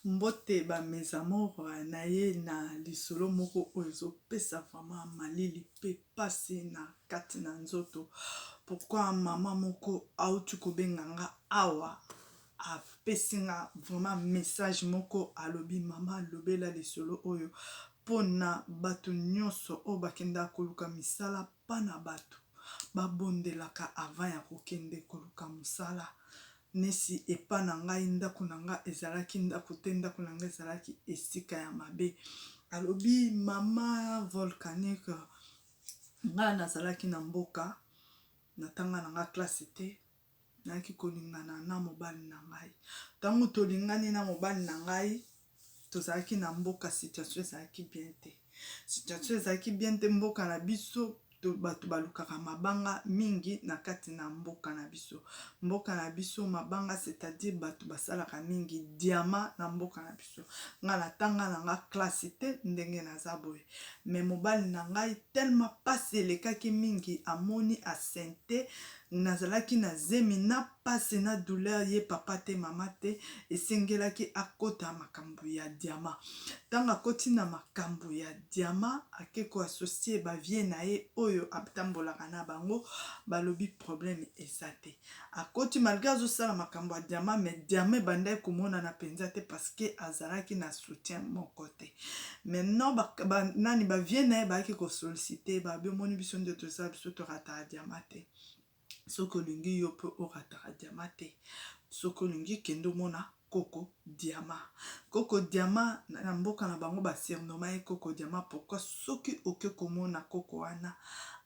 Mbote ba mes amours naye na lisolo moko oyo ezo pesa vraiment malili pe pasi na kati na nzoto pourquoi maman moko awuti kobenga nga awa apesi nga vraiment message moko alobi maman lobela lisolo oyo pona batu nionso oyo bakendaka koluka misala pa na batu babondelaka avant ya kokende koluka musala Nesi epa na ngai ndaku na nga ezalaki ndaku te ndaku na nga ezalaki esika ya mabe alobi mama volcanique nga nazalaki na mboka natanga na nga classe te nayaki kolingana na mobali na ngai tango tolingani na mobali na ngai tozalaki na mboka situation ezalaki bien te situation ezalaki bien te mboka na biso bato balukaka mabanga mingi na kati na mboka na biso mboka na biso mabanga c'est-à-dire bato basalaka mingi diama na mboka na biso nga natanga na nga classe te ndenge naza boye mais mobali na ngai tellement pasi elekaki mingi amoni asente Nazalaki na zemi na pasi na douleur ye papa te mama te esengelaki akota makambo ya diamant tango akoti na makambo ya diamant ake ko associer ba vieux na ye oyo atambolaka na bango balobi problème eza te akoti malgre azosala makambo ya diamant mais diamant ebandaki komonana penza te parce que azalaki na soutien moko te maintenant ba, ba, nani ba vieux na ye bayaki ko solliciter babi omoni biso nde toza biso torataka diamant te soki olingi yo mpe orataka diamant te soki olingi kende omona koko diamant koko diamant na mboka na bango basurnoma ye koko diamant pourquoi soki oke komona koko wana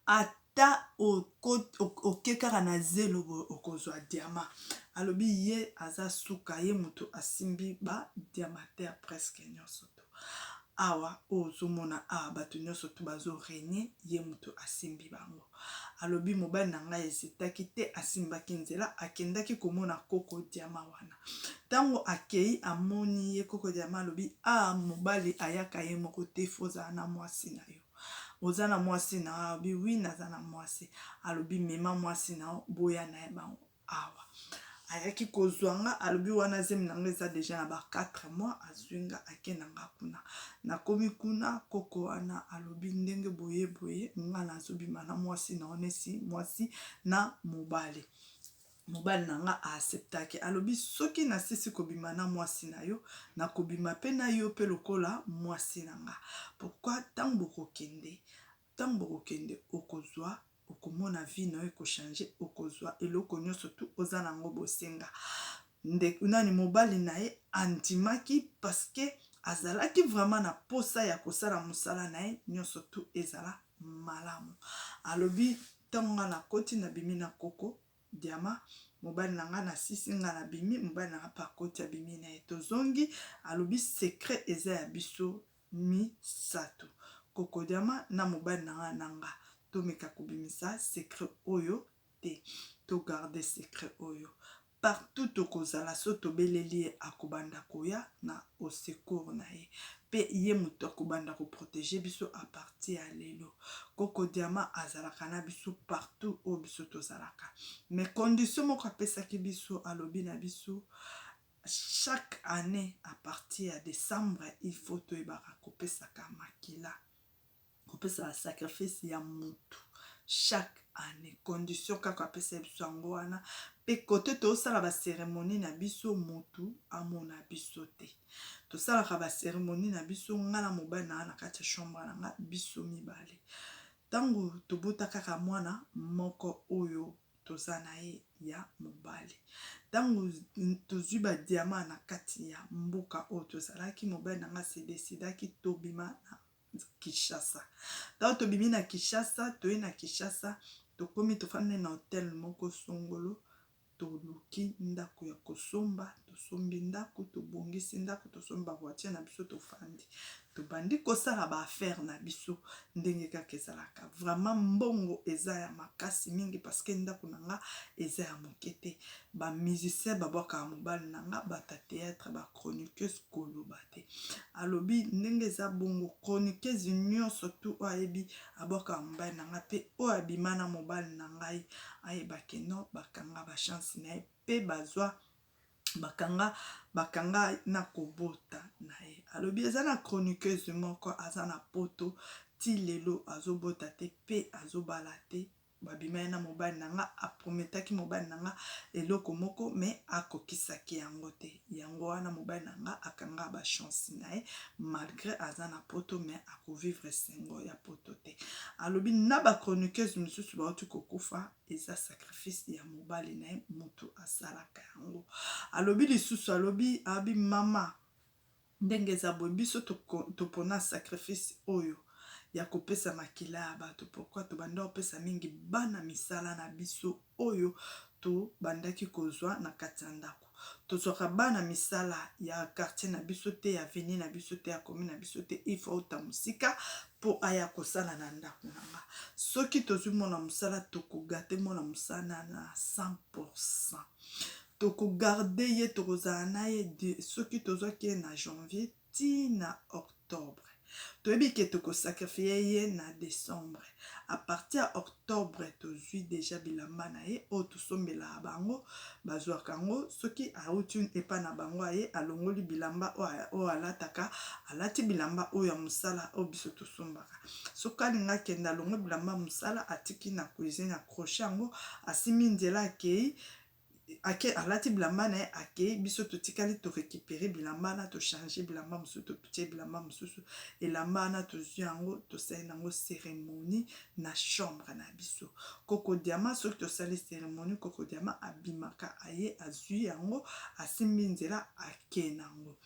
ata oke kaka na zelo boye okozwa diamant alobi ye aza suka ye moto asimbi ba diamateur presque nyonso to awa oyo ozomona awa bato nyonso to bazo renie ye moto asimbi bango alobi mobali na ngai ezitaki te asimbaki nzela akendaki komona koko diama wana ntango akei amoni ye koko diama alobi a mobali ayaka ye moko te fo ozala na mwasi na yo Oza na mwasi na yo? Alobi oui naza na mwasi. Alobi mema mwasi na yo boya na ye bango awa. Ayaki kozwa nga alobi wana zemi na nga eza deja na ba 4 mois azwi nga ake na nga kuna. Nakomi kuna koko wana alobi ndenge boye boye nga nazobima na mwasi na yo nesi mwasi na mobali. Mobali na nga a acceptaki alobi soki nasisi kobima na mwasi na yo nakobima pe na yo pe lokola mwasi na nga pourquoi tango bokokende tango bokokende okozwa okomona vie na yo eko changer okozwa eloko nionso tout oza na yango bosenga ndeko nani mobali na ye andimaki parce que azalaki vraiment na posa ya kosala mosala na ye nionso tout ezala malamu alobi Tango nga nakoti nabimi na koko diama mobali na nga nasisi nga nabimi mobali na nga pe akoti abimi na ye tozongi alobi secret eza ya biso misatu koko diama na mobali na nga na nga tomeka kobimisa secret oyo te to garde secret oyo Partout tokozala soki tobeleli ye akobanda koya na au secours na ye pe ye mutu akobanda ko proteger biso à partir ya lelo. Koko Diamant azalaka na biso partout oyo biso tozalaka mais condition moko apesaki biso alobi na biso chaque annee à partir ya decembre il faut toyebaka kopesaka makila. Kopesa ba sacrifice ya mutu chaque annee condition kaka apesa biso yango wana pe cote tosala ba ceremonie na biso mutu amona biso te tosalaka ba ceremonie na biso nga na mobali na nga na kati ya chambre na nga biso mibale tango tobota kaka mwana moko oyo toza na ye ya mobali ntango tozwi ba diamant na kati ya mboka oyo tozalaki mobali na nga se decidaki tobima na Kinshasa. Tango tobimi na Kinshasa, toye na Kinshasa, tokomi tofandi na hotel moko songolo, toluki ndako ya kosomba, tosombi ndako, tobongisi ndako, tosombi ba voiture na biso tofandi. Tobandi kosala ba affaires na biso ndenge kaka ezalaka. Vraiment mbongo eza ya makasi mingi parce que ndako na nga eza ya moke te. Ba musiciens babwakaka mobali na nga, bato ya theatre, ba chroniqueuses koloba te. Alobi ndenge eza bongo chroniqueuse nionso tout oyo ayebi abwakaka mobali na nga pe oyo abima na mobali na ngai ayeba que non bakanga ba chance na ye pe bazwa. Bakanga bakanga na kobota na ye. Alobi eza na chroniqueuse moko aza na poto ti lelo azobota te pe azobala te. Babima ye na mobali na nga, aprometaki mobali na nga eloko moko mais akokisaki yango te. Yango wana mobali na nga akanga ba chance na ye malgre aza na poto mais akovivre esengo ya poto te. Alobi na ba chroniqueuse mosusu bauti kokufa eza sacrifice ya mobali na ye mutu asalaka yango. Alobi lisusu alobi abi mama ndenge eza boye biso topona sacrifice oyo ya kopesa makila ya bato pourquoi tobanda kopesa mingi bana misala na biso oyo tobandaki kozwa na kati ya ndako. Tozwaka bana misala ya quartier na biso te, ya avenue na biso te, ya commune na biso te, il faut auta mosika mpo aya kosala na ndako na nga. Soki tozwi mwana mosala, tokogate mwana mosala na 100%. Tokogarde ye, tokozala na ye soki tozwaki ye na janvier ti na octobre. Toyebi ke toko sacrifier ye na decembre. A partir ya octobre tozui dejà bilamba na ye oyo tosombelaka bango, bazuaka yango soki awuti epa na bango aye alongoli bilamba oyo alataka, alati bilamba oyo ya musala oyo biso tosombaka. Soki alingi akende alongoli bilamba ya musala atiki na cuisine a crochet yango asimbi nzela akeyi. Ake alati bilamba na ye akei, biso totikali to recuperer bilamba wana, to changer bilamba mosusu, totie bilamba mosusu. Elamba wana tozwi yango tosali nango ceremonie na chambre na biso. Koko Diama soki tosali ceremonie, Koko Diama abimaka aye azwi yango asimbi nzela ake nango.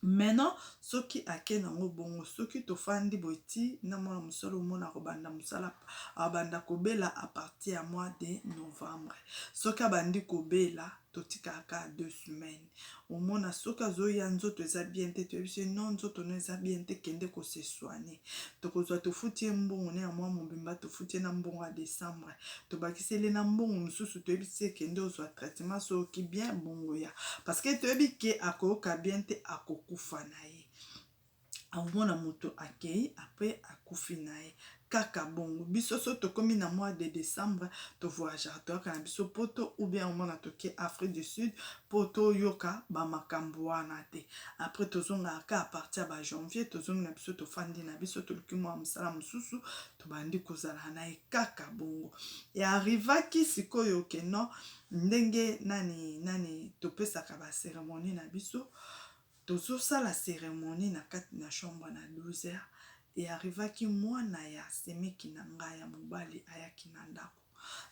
Maintenant soki ake nango bongo soki tofandi boye ti na mwana mosala omona akobanda mosala abanda kobela à partir ya mois de novembre soki abandi kobela totikaka kaka deux semaines omona soki azoya nzoto eza bien te toyebisi ye non nzoto no eza bien te kende ko se soigner tokozwa tofuti ye mbongo ne ya mwa mobimba tofuti ye na mbongo ya decembre tobakiseli ye na mbongo mosusu toyebisi ye kende ozwa traitement soki bien bongo ya parce que toyebi ke akoyoka bien te akokufa na ye akomona moto akei apres akufi na ye kaka bongo biso so tokomi na mois de décembre tovoyageaka toyaka na biso poto ou bien omona toke Afrique du Sud po toyoka bamakambo wana te apres tozongaka ka à partir ya ba janvier tozongi na biso tofandi na biso toluki mwa mosala mosusu tobandi kozala na ye kaka bongo e arrivaki sikoyo ke non ndenge nani nani topesaka ba cérémonie na biso tozosala cérémonie na kati na chambre na 12 heures e arrivaki mwana ya semeki na ngai ya mobali ayaki na ndako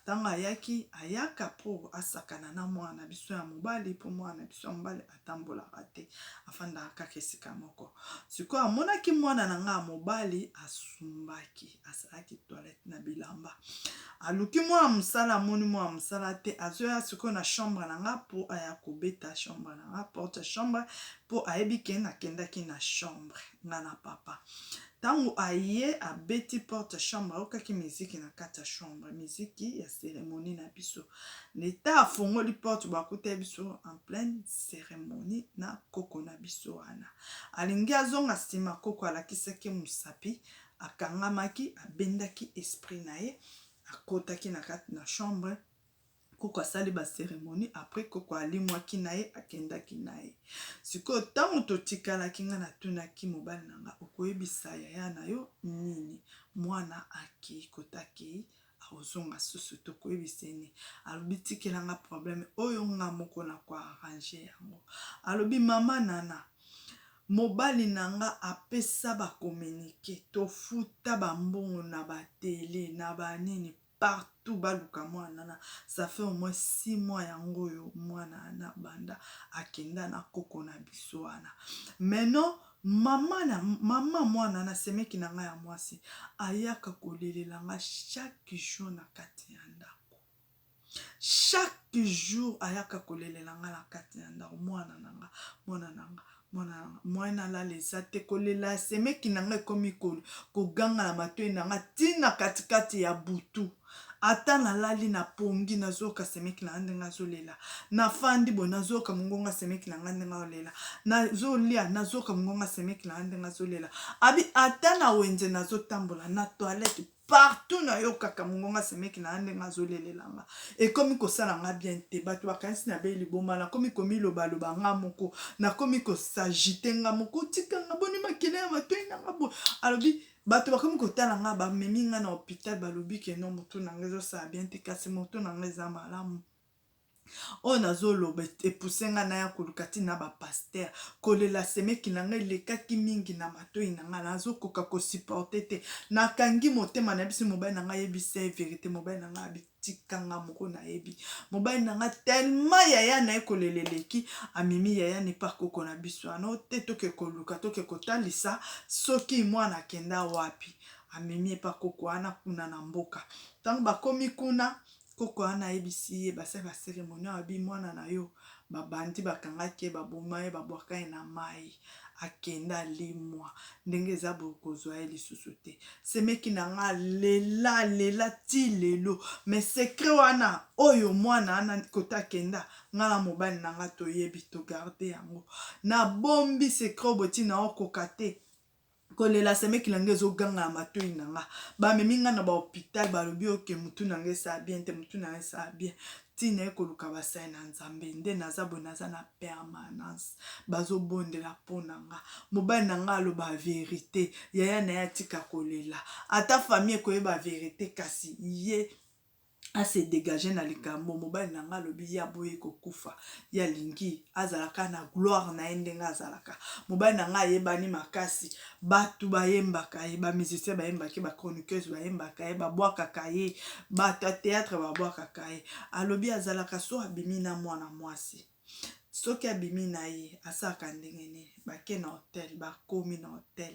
ntango ayaki ayaka mpo asakana na mwana na biso ya mobali mpo mwana na biso ya mobali atambolaka te afandaka kaka esika moko sikoyo amonaki mwana na ngai ya mobali asumbaki asalaki toilette na bilamba aluki mwana mosala amoni mwana mosala te azoya sikoyo na chambre na nga mpo aya kobeta chambre na nga porte ya chambre mpo ayebi ke nakendaki na chambre nga na papa ntango aye abeti porte ya chambre ayokaki miziki na kati ya chambre miziki ya cérémonie na biso leta afongoli porte bakuta biso en pleine cérémonie na koko na biso wana alingi azonga nsima koko alakisaki mosapi akangamaki abendaki esprit na ye akotaki na kati na chambre koko asali ba cérémonie après koko alimwaki na ye akendaki na ye sikoyo ntango totikalaki nga natunaki mobali na nga okoyebisa yaya na yo nini mwana akei kota akei akozonga susu tokoyebisa ye nini alobi tikelanga problème oyo nga moko na koarrange yango alobi mama nana mobali na nga apesa ba communiqué tofuta bambongo na batele na banini partout baluka mwana na ça fait au moins 6 mois yango oyo mwana na banda akenda na koko na biso wana maintenant mama na mama mwana na semeki na ngai ya mwasi ayaka kolelela nga chaque jour na kati ya ndako chaque jour ayaka kolelela nga na kati ya ndako mwana na nga mwana na nga mwana na nga mwana alala eza te kolela semeki na nga ekomi koganga na matoi na nga ntina katikati ya butu ata nalali na pongi nazoyoka semeki na nga ndenge azolela nafandi boye nazoyoka mongongo semeki na nga ndenge azolela nazolia nazoyoka mongongo semeki na nga ndenge azolela abi ata na wenze nazotambola na toilette. Partout nayokaka mongongo ya semeki na nga ndenge azolelela nga. Ekomi kosala nga bien te. Bato bakanisi nabeli liboma. Nakomi komilobaloba nga moko. Nakomi ko s'agiter nga moko. Tika nga boni makila ya matoyi na nga boye. Alobi bato bakomi kotala nga, bamemi nga na hopital, balobi ke non, motu na nga ezosala bien te, kasi motu na nga eza malamu. Oyo nazoloba epousse nga naya koluka ti na ba pasteur. Kolela semeki na nga elekaki mingi na matoyi na nga, nazokoka ko supporter te. Nakangi motema, nayebisi mobali na nga, yebisa ye verite. Mobali na nga abi tika nga moko nayebi. Mobali na nga tellement yaya na ye kolela eleki, amemi yaya ne pa koko na biso wana te, toke koluka, toke kotalisa soki mwana akenda wapi. Amemi ye pa koko wana kuna na mboka. Tango bakomi kuna, Koko wana ayebisi ye, basali ba ceremonie, alobi mwana na yo ba bandi bakangaki ye, baboma ye, babwaka ye na mayi, akenda alimwa, ndenge eza boye okozwa ye lisusu te. Semeki na nga alela alela ti lelo, mais secret wana oyo mwana wana kote akenda, nga na mobali na nga toyebi, to garder yango. Nabombi secret oyo boye ti naokoka te. Kolela semeki na nga ezoganga na matoyi na nga. Bamemi nga na ba hopital, balobi oke mutu na nga esala bien te, mutu na nga esala bien ti naye koluka basali na Nzambe. Nde naza boye, naza na permanence, bazobondela mpo na nga. Mobali na nga aloba verite, yaya na ye atika kolela, ata famille ekoyeba verite, kasi ye a se degager na likambo. Mobali na nga alobi ye aboyi kokufa, ye alingi azala kaka na gloire na ye ndenge azalaka. Mobali na nga ayebani makasi, bato bayembaka ye, ba musiciens bayembaka ye, ba chroniqueuse bayembaka ye, babwakaka ye, bato ya theatre babwakaka ye. Alobi azalaka so abimi na mwana mwasi, soki abimi na ye asalaka ndenge nini? Bake na hotel, bakomi na hotel,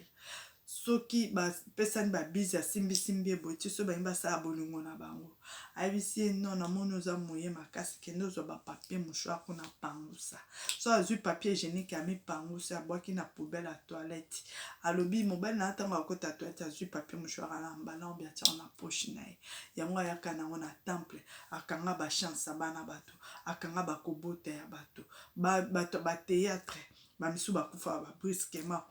soki bapesani babizi, asimbisimbi ye boye ti soki balingi basala bolingo na bango, ayebisi ye non, namoni oza moye makasi, kende ozwa bapapier mouchoir kuna pangusa. So azwi papier hygiénique, amipangusi, abwaki na poubelle ya toilette. Alobi mobali na ntango akota toilette, azwi papier mouchoir, alamba na obi atia na poche na ye. Yango ayaka nango na temple, akanga bachance ya bana bato, akanga bakobota ya bato, bato ya batheatre bamisu bakufa ba brusquement,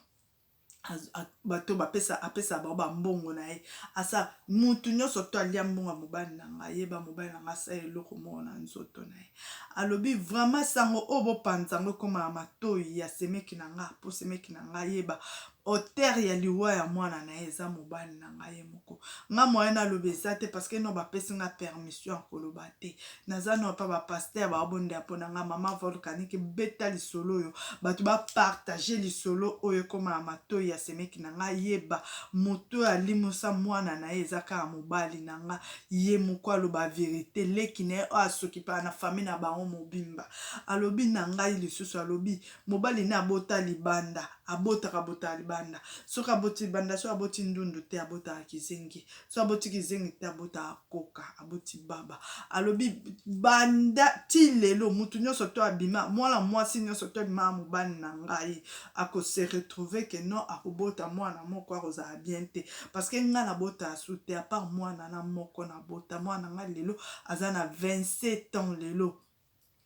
bato bapesa, apesa bango bambongo na ye. Asa mutu nyonso to alia mbongo ya mobali na ngai, yeba mobali na ngai asala eloko moko na nzoto na ye. Alobi vraiment sango oyo bopanza yango ekóma na matoi ya semeki na nga, mpo semeki na ngai yeba auteur ya liwa ya mwana na ye eza mobali na ngai ye moko. Nga moyen naloba eza te, parce que no bapesi nga permission ya koloba te. Naza no pa bapasteur baobondela mpo na nga. Mama Volcanique, beta lisolo oyo, bato bapartage lisolo oyo ekóma na matoi ya semeki na ngai, yeba moto oyo alimusa mwana na ye eza kaka mobali na nga ye moko. Aloba verite, leki na ye oyo asokipaka na famille na bango mobimba. Alobi na ngai lisusu, alobi mobali ne abota libanda, abotaka botaka libanda. Soki aboti libanda, soki aboti ndundu te, abotaka kizengi. Soki aboti kizengi te, abotaka koka, aboti baba. Alobi banda ti lelo, mutu nyonso to abima, mwana mwasi nyonso to abima mobali na ngai, akose retrouver ke non, akobota mwana moko akozala bien te, parce que ngai nabota asu te à part mwana na moko nabota. Mwana ngai lelo aza na 27 ans. Lelo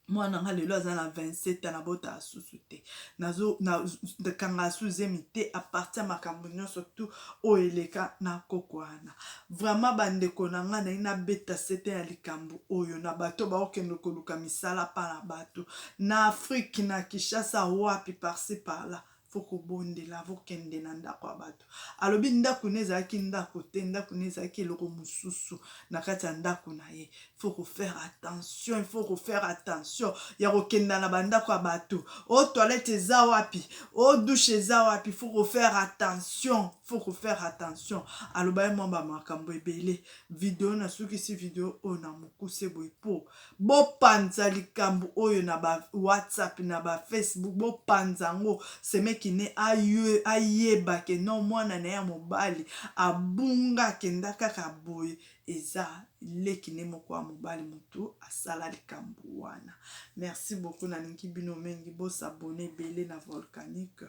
mwana nga lelo aza na 27 ans, nabota asusu te, nakanga asu zemi te à partir ya makambo nyonso tu oyo eleka na koko wana. Vraiment bandeko na ngai, nayi nabeta sete ya likambo oyo na bato baokende koluka misala mpa na bato na Afrique, na Kinshasa, wapi, par-ci par-là. Faut kobondela, vokende na ndako ya bato. Alobi ndako ne ezalaki ndako te, ndako ne ezalaki eloko mosusu na kati ya ndako na ye. Faut kofaire attention, il faut kofaire attention ya kokenda na bandako ya bato. O toilette eza wapi, o douche eza wapi, faut kofaire attention, faut kofaire attention. Aloba ye mwa bamakambo ebele. Video nasukisi video oyo na mokuse boye mpo bopanza likambo oyo na ba WhatsApp, na ba Facebook, bopanza yango. Semeki ne ayeba ke non, mwana na ye ya mobali abunga, akenda kaka boye, eza leki ne moko ya mobali motu asala likambo wana. Merci beaucoup, nalingi bino mingi. Bosabone ebele na Volcanique,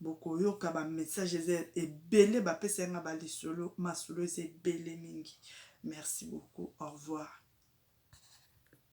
bokoyoka bamessage eza ebele, bapesa yanga balisolo, masolo eza ebele mingi. Merci beaucoup, au revoir.